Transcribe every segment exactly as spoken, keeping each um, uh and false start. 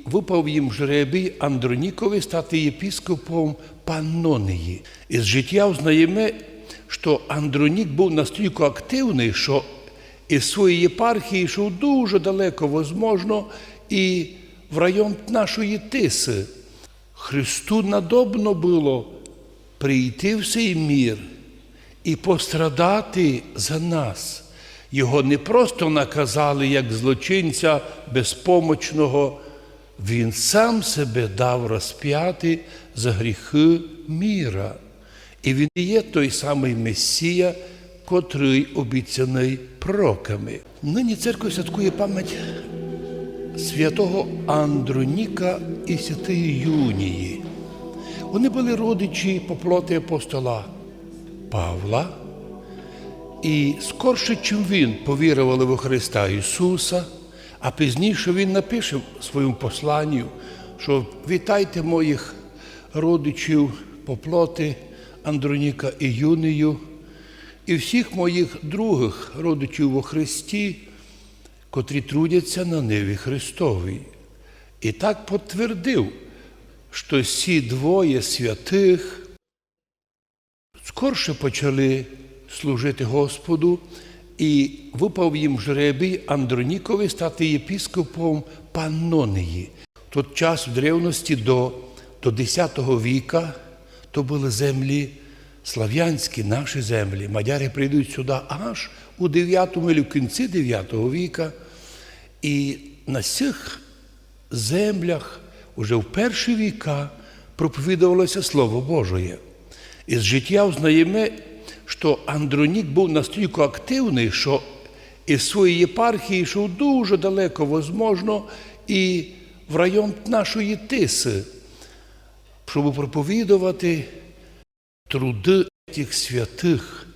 Выпав їм жребій Андронікови стати єпископом Паннонії. Из житя узнаєме, што Андронік быв настілько активный, што из своєї єпархії йшов дуже далеко, возможно, і в район нашої Тисы. Христу надобно было прийти в сей мір і пострадати за нас. Його не просто наказали як злочинця безпомочного, він сам себе дав розпяти за гріхы міра. І він є той самый Месія, котрый обіцяный пророками. Нині церква святкує память святого Андроніка і святої Юнії. Вони были родичі по плоти апостола Павла, і скорше, чим він, повірували во Христа Ісуса, а пізніше він напише в своєму посланню, што вітайте моїх родичів по плоти Андроніка і Юнію, і всіх моїх других родичів во Христі, котрі трудяться на ниві Христовій. І так потвердив, што сі двоє святых скорше почали служити Господу, і выпав їм жребій Андронікови стати єпископом Паннонії. В тот час в древности до, до десятого віка то были землі славянські, наші землі. Мадяры прийдуть сюды аж у девятому или в кінці девятого віка. І на сих землях уже в перші віка проповідовало ся Слово Божоє. Из житя узнаєме, што Андронік быв настілько активный, што из своєї єпархії йшов дуже далеко, возможно, і в район нашої Тисы, щоб проповідовати. Труды тих святых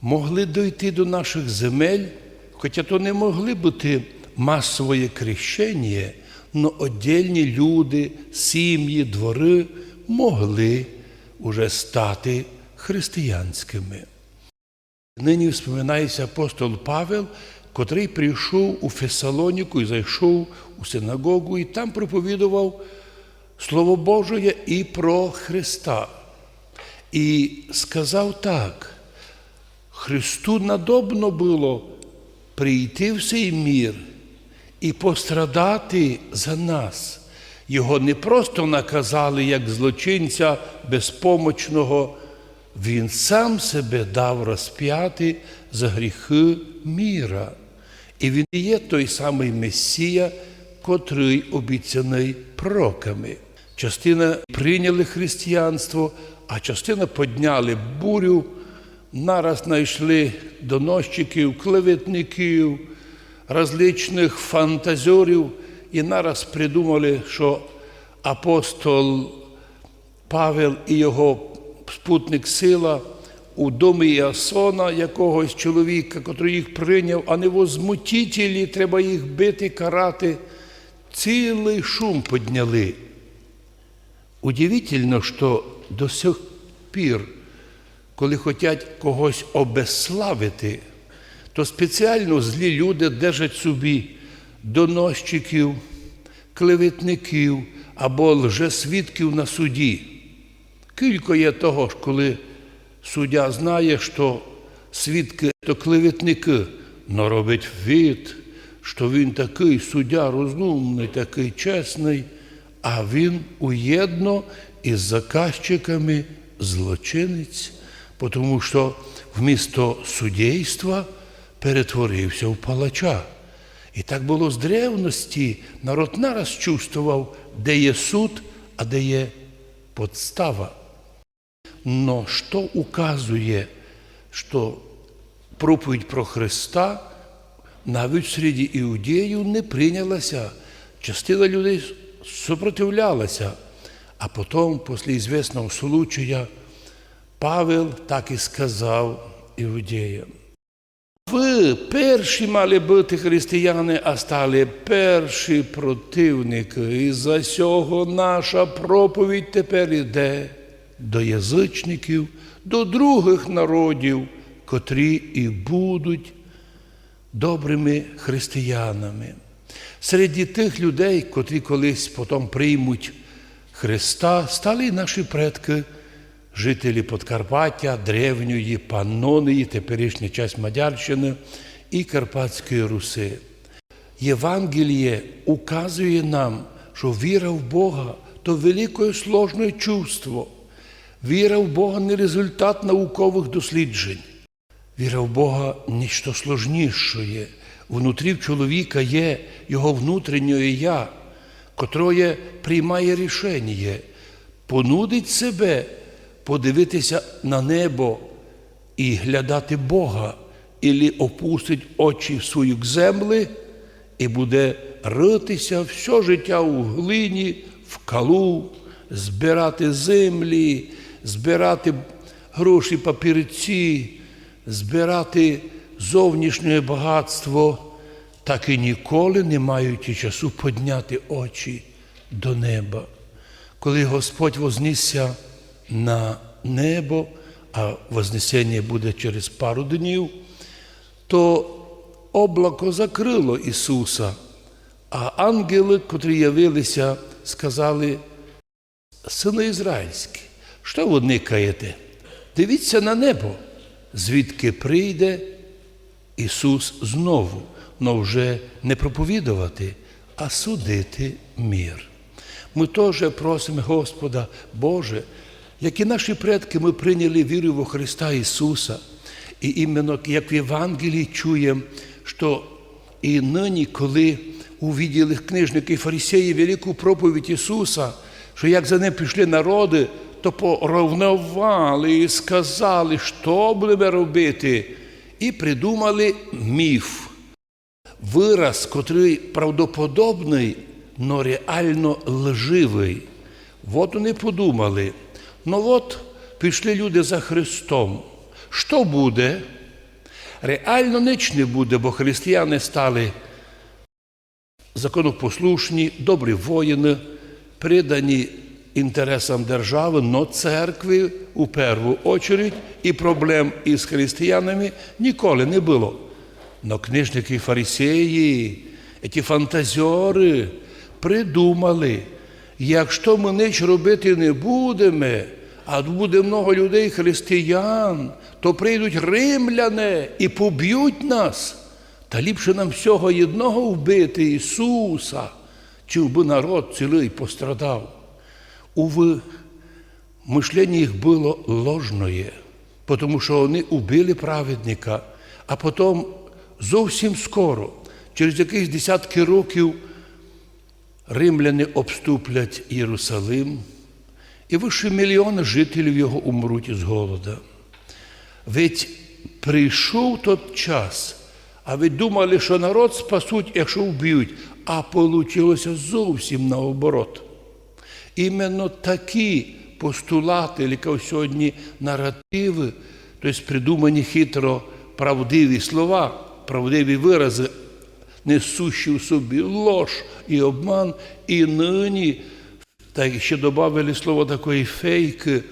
могли дойти до наших земель, хоча то не могли быти масовоє крещеніє, но оддельні люди, сімї, дворы могли уже стати християнськыми. Нині вспоминає ся апостол Павел, котрый прийшов у Фесалоніку і зайшов у синагогу, і там проповідовав Слово Божоє і про Христа. І сказав так: Христу надобно было прийти в сей мір і пострадати за нас. Його не просто наказали як злочинця безпомочного, він сам себе дав розпяти за гріхы міра. І він є той самый Месія, котрый обіцяный пророками. Частина прийняли християнство, а частина подняли бурю, нараз найшли доносчиків, клеветників, различных фантазерів і нараз придумали, што апостол Павел і його спутник Сила у домі Ясона, якогось чоловіка, котрый їх прийняв, они возмутителі, треба їх бити, карати. Цілый шум подняли. Удивительно, што до сих пір, коли хотять когось обезславити, то спеціално злі люди держать собі доносчиків, клеветників або лжесвідків на суді. Кілько є того ж, коли суддя знає, што свідкы то клеветникы, но робить вид, што він такый суддя розумный, такый чесный, а він уєдно із заказчиками злочинець, потому што вмісто судейства перетворився в палача. І так было з древности. Народ нараз чувствовав, де є суд, а де є подстава. Но што указує, што проповідь про Христа навіть среди іудеїв не прийнялася. Частина людей сопротивлялася. А потом, после известного случая, Павел так і сказав іудеям: Вы перші мали быти християни, а стали перші противникы. І за сього наша проповідь тепер іде до язычників, до другых народів, котрі і будуть добрыми християнами. Серед тых людей, котрі колись потом приймуть Христа, стали і наші предкы, жителі Подкарпатя, Древньої Панонії, теперішня часть Мадярщины і Карпатської Руси. Євангеліє указує нам, што віра в Бога то великоє сложноє чувство. Віра в Бога не результат науковых досліджень. Віра в Бога нечто сложнішоє. Внутрі в чоловіка є його внутрішнє я, котроє приймає рішеніє, понудить себе подивитися на небо і глядати Бога, ілі опустить очі в свою землю і буде рытися всьо життя у глині, в калу, збирати землі, збирати гроші, папірці, збирати зовнішнє багатство, так і ніколи не маючи часу подняти очі до неба. Коли Господь вознісся на небо, а вознесеніє буде через пару днів, то облако закрыло Ісуса, а ангелы, котрі явилися, сказали: «Сыны ізраїльські, што вы никаєте? Дивіться на небо, звідки прийде Ісус знову, но вже не проповідовати, а судити мир». Мы тоже просиме Господа: Боже, як і наші предкы, мы прийняли віру во Христа Ісуса. І іменно як в Євангелії чуєм, што і нині, коли увиділи книжникы і фарисеї велику проповідь Ісуса, што як за ним пішли народы, то поровновали і сказали: «Што будеме робити?» І придумали міф. Выраз, котрый правдоподобный, но реално лживый. Вот они подумали: «Ну вот, пішли люди за Христом. Што буде?» Реално нич не буде, бо християни стали законопослушні, добрі воїны, придані інтересам державы, но церкви у перву очередь, і проблем із християнами ніколи не было. Но книжникы і фарисеї, ті фантазеры, придумали: «Якщо мы нич робити не будеме, а буде много людей християн, то прийдуть римляне і побють нас. Та ліпше нам сього єдного вбити, Ісуса, чим бы народ цілый пострадав». Увы, мышлення їх было ложноє, потому што они убили праведника, а потом зовсім скоро, через якісь десяткы років, римляни обступлять Єрусалим, і выше мільйона жителів його умруть із голода. Ведь прийшов тот час, а ведь думали, што народ спасуть, якщо вбють, а получило ся зовсім наоборот. Іменно такі постулаты, як сьогодні наративы, то єсть придумані хитро правдиві слова, правдиві выразы, несущі в собі лож і обман, і нині, та ще добавили слово такої фейкы,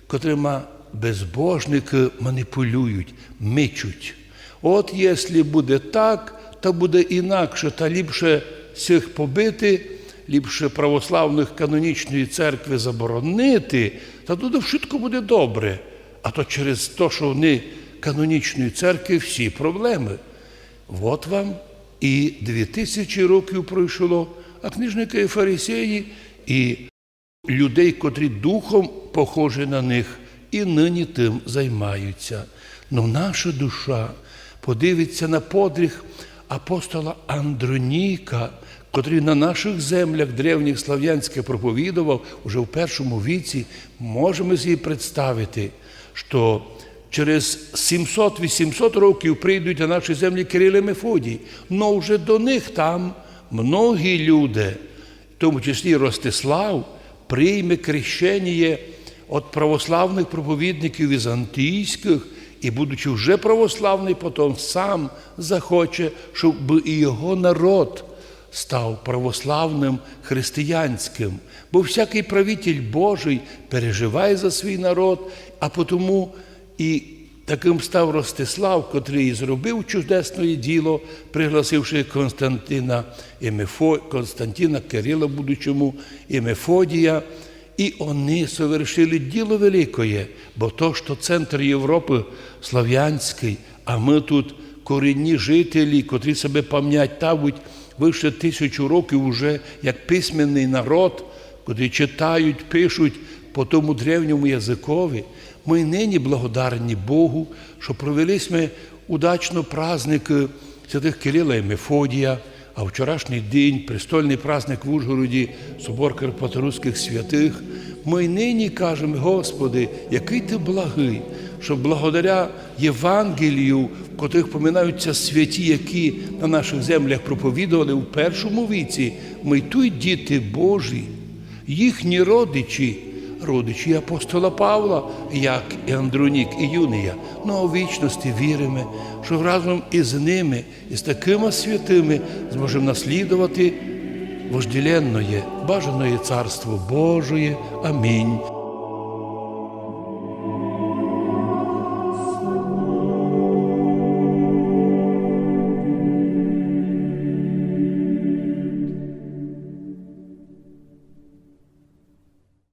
котрыма безбожникы маніпулюють, мичуть. От єсли буде так, та буде інакше, та ліпше сих побити, ліпше православных канонічної церкви заборонити, та туды вшытко буде добре. А то через то, што они канонічної церкви, всі проблемы. Вот вам і дві тисячі років пройшло, а книжникы і фарисеї, і людей, котрі духом похожі на них, і нині тым займаються. Но наша душа подивиться на подвиг апостола Андроніка, котрый на наших землях древніх славянських проповідовав уже в першому віці, можеме собі представити, што через сімсот-вісімсот років прийдуть на наші землі Кирил і Мефодій, но вже до них там многі люди, в тому числі Ростислав, прийме крещеніє од православных проповідників візантійськых і, будучи вже православный, потом сам захоче, щоб і його народ став православным, християнськым. Бо всякый правитель Божий переживає за свій народ, а потому і Такым став Ростислав, котрый і зробив чудесноє діло, пригласивши Константина і Мефо-, Константина, Кирила в будущому, і Мефодія. І они совершили діло великоє, бо то, што центр Європы славянськый, а мы тут корінні жителі, котрі себе памнять тавуть выше тисячу років уже як письменный народ, котрі читають, пишуть по тому древньому языкови. Мы нині благодарні Богу, што провели сьме удачно праздник, е, святых Кирила і Мефодія, а вчорашній день, престольный праздник в Ужгороді, собор карпаторусскых святых. Мы й нині кажеме: Господи, якый Ты благый, што благодаря Євангелію, в котрых поминаються святі, які на нашых землях проповідовали в першому віці, мы й туй діти Божі, їхні родичі, родичі апостола Павла, як і Андронік, і Юнія. Ну, а у вічности віриме, што разом із ними, із такыма святыми зможеме наслідовати вожделенноє, бажаноє Царство Божоє. Амінь.